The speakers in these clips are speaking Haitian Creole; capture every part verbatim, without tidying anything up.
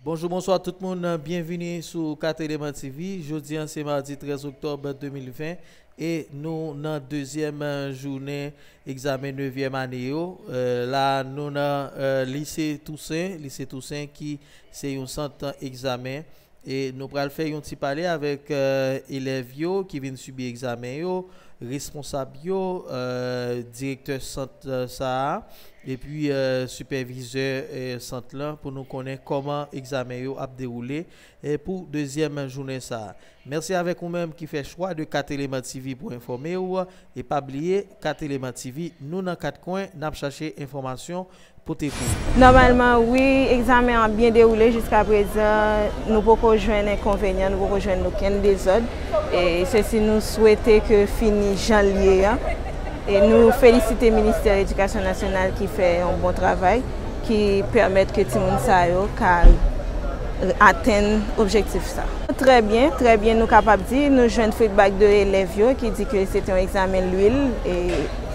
Bonjou, bonswa tout moun, byenvini sou Kateleman T V. Jodi a se madi trèz oktòb de mil ven e nou nan dezyèm jounen egzamen nevyèm ane yo. Eh, la nou nan eh, Lise Tousen, Lise Tousen ki se yon sant egzamen. E nou pral fè yon ti pale avèk eh, elèv yo ki vin sibi egzamen yo, responsab yo, eh, direktè sant eh, sa a, epi eh, sipèvizè eh, sant lan pou nou konnen kòman egzamen yo ap dewoule eh, pou dezyèm jounen sa a. Mèsi avèk ou menm ki fè chwa de Kateleman T V pou enfòme w. E pa bliye, Kateleman T V, nou nan kat kwen, n ap chache enfòmasyon pote pou ou. Nòmalman, wi, egzamen an byen dewoule jiska prezan. Nou poko jwenn enkonvenyan, nou poko jwenn okenn dezòd. E se si nou swete ke fini jan l ye a. E nou felisite Ministè Edikasyon Nasyonal ki fè yon bon travay, ki pèmèt ke timoun sa yo ka atenn objektif sa. Trè byen, trè byen, nou kapab di, nou jwenn feedback de elèv yo ki di ke se te yon egzamen lwil, e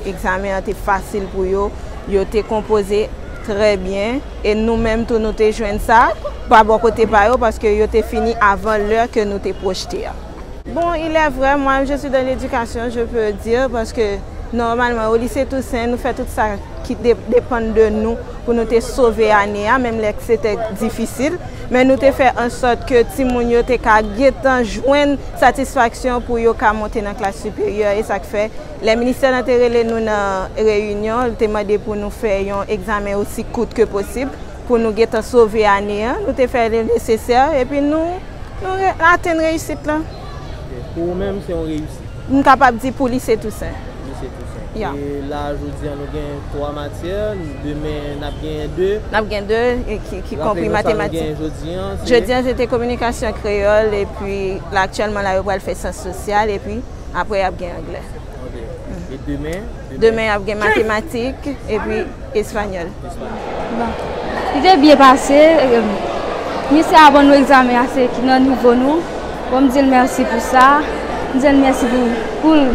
egzamen an te fasil pou yo, yo te konpoze trè byen, e nou menm tou nou te jwenn sa pa bò kote pa yo, paske yo te fini avan lè ke nou te pwojte a. Bon, il est vrai, moi, je suis dans l'éducation, je peux dire, paske nòmalman, o Lise Tousen, nou fè tout sa ki de- depann de nou pou nou te sove ane a, menm lè se te difisil. Men nou te fè an sòt ke timoun yo te ka gentan jwenn satisfaksyon pou yo ka monte nan klas siperyè, e sa k fè lè ministè nan te rele nou nan reyinyon, li te mande pou nou fè yon egzamen osi kout ke posib, pou nou gentan sove ane a. Nou te fè le nesesè, epi nou, nou re- atenn reyisit lan. Ok. Pou ou menm, se yon reyisit? M kapab di pou Lise Tousen. Lise Tousen. Ya. E la, jodi a, nou gen twa matyè, demen, n ap gen de. N ap gen de, e ki, ki konpri matematik. Raple nou sa nou gen jodi a, se? Jodi a, se te kominikasyon kreyòl, epi la, aktyèlman, la, yo pral fè syans sosyal, epi apre, y ap gen anglè. Ok. E demen? Demen, y ap gen matematik, epi espanyòl. Bon. Li te byen pase. Misye a ban nou egzamen a se ki nan nivo nou. Bon, m di l mèsi pou sa. M di l mèsi pou, pou l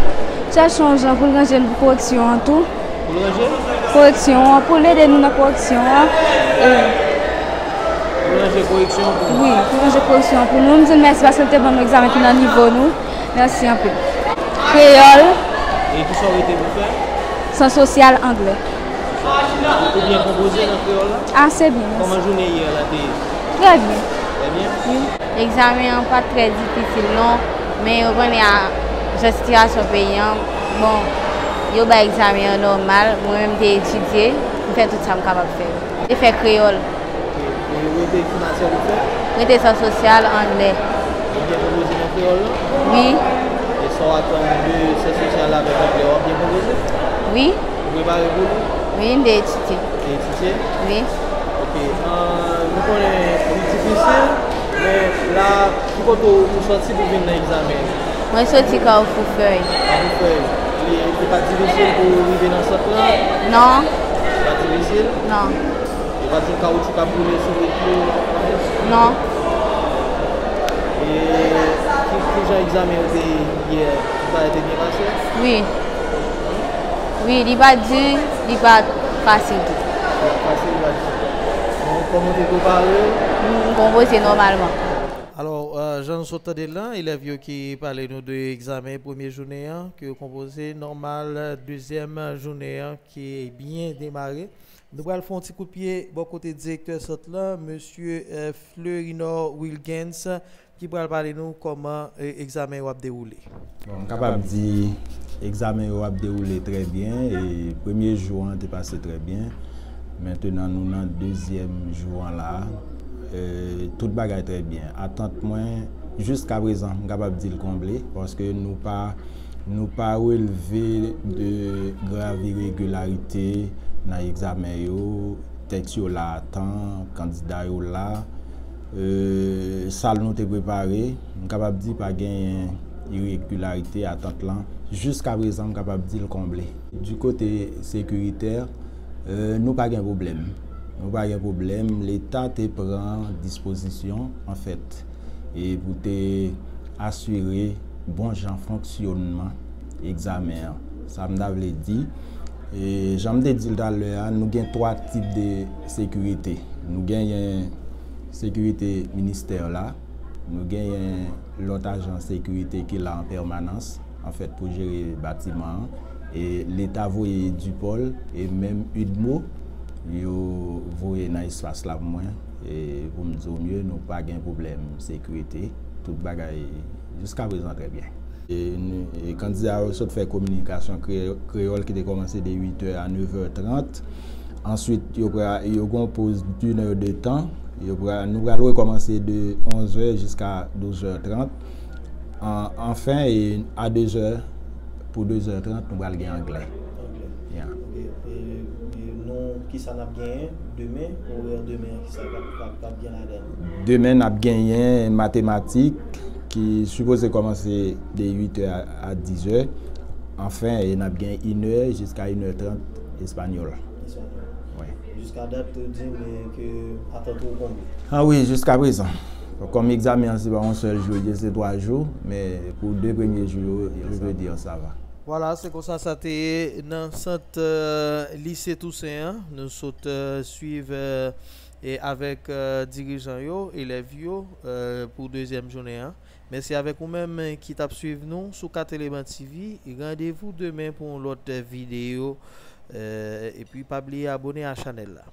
chèche yon jan pou l ranje n pou koreksyon an tou. Pou l ranje? Koreksyon an, pou l ede nou nan koreksyon an. E Pou l ranje koreksyon an pou nou? Wi, pou l ranje koreksyon an pou nou. M di l mèsi paske l te ban nou egzamen ki nan nivo nou. Mèsi anpil. Kreyòl. E kisa w rete pou fè? Syans sosyal, anglè. Ou byen konpoze nan kreyòl la? Ase byen, mèsi. Kòman jounen yè la te ye? Trè byen. Trè byen? Wi. Egzamen an pa t trè difisil non, men ou konnen a jan sitiyasyon peyi an, bon, yo bay egzamen an nòmal, mwen menm m te etidye, m fè tout sa m kapab fè. Te fè kreyòl. Ok. E ou rete ki matyè ou fè? Rete syans sosyal, anglè. Ou byen konpoze nan kreyòl lan? Wi. E sa w atann de syans sosyal avèk anglè, w ap byen konpoze? Wi. Ou prepare pou li? Wi, m te etidye. Ou te etidye? Wi. Ok. Ah, nou konnen li difisil, men la, ki kote ou sòti pou vin nan egzamen? Mwen soti Kafou Fèy. Kafou Fèy. Li, li pa t difisil pou w rive nan sant lan? Non. Li pa t difisil? Non. Li pa t yon kawoutchou k ap boule sou wout yo? Non. E ki, ki jan egzamen yo te ye yè? Tout bagay te byen pase? Wi. Wi, li pa t di, li pa t fasil tou. Li pa t fasil, li pa t di. Bon, kòman w te prepare? M konpoze nòmalman. Alò, eh, jan nou sot tande l lan, elèv yo ki pale nou de egzamen premye jounen an, ke yo konpoze nòmal, dezyèm jounen an ki byen demare. Nou pral fè yon ti kout pye bò kote direktè sant lan, mesye, eh, Fleurinor Wilgens, ki pral pale nou kòman, eh, egzamen yo ap dewoule. Bon, m kapab di egzamen yo ap dewoule trè byen, e premye jou an te pase trè byen. Mentenan, nou nan dezyèm jou an la. E, tout bagay trè byen. Atant mwen, jiska prezan, m kapab di l konble, paske nou pa, nou pa releve de grav iregilarite nan egzamen yo. Tèks yo la a tan, kandida yo la. E, sal nou te prepare, m kapab di pa genyen iregilarite, atant lan, jiska prezan, m kapab di l konble. Du kote sekiritè, e, nou pa gen pwoblèm. Nou pa gen pwoblèm. Leta te pran dispozisyon, anfèt, e pou te asire bon jan fonksyònman egzamen an. Sa m ta vle di, e jan m te di l talè a, nou gen twa tip de sekirite. Nou genyen Sekirite ministè la, nou genyen lòt ajan sekirite ki la an pèmanans, anfèt, pou jere batiman an. E Leta voye Dupol e menm UDMO, yo voye nan espas la pou mwen. E pou m di w mye, nou pa gen pwoblèm sekirite. Tout bagay, jiska prezan, trè byen. E, e kandida yo sot fè kominikasyon kre-, kreyòl ki te kòmanse de uit è a nèf è trant. Answit, yo, pra, yo gon poz d'une heure de temps. Yo pra, nou pral rekòmanse de onz è jiska douz è trant. An, anfen, e a de zè, pou de zè trant, nou pral gen anglè. Anglè. Yeah. Ok. E, e nou, kisa n ap genyen demen? Orè demen an, kisa k ap, k ap, k ap gen ladan l? Demen, n ap genyen matematik ki sipoze kòmanse de uit è a, a diz è. Anfen, e n ap gen inè jiska inè trant espanyòl. Espanyòl. Wi. Jiska dat, ou di m ke atant ou konble. Ah wi, jiska prezan. Kòm egzamen an se pa yon sèl jou, se twa jou, men pou de premye jou yo, je peux dire ça va. Vwala, se konsa sa te ye nan sant, euh, Lise Tousen an. Nou sot, euh, swiv, euh, e avèk, euh, dirijan yo, elèv yo, euh, pou dezyèm jounen an. Mèsi avèk ou menm ki t ap swiv nou sou Kateleman T V. Randevou demen pou yon lòt videyo. Euh, epi pa bliye abone a chanèl la.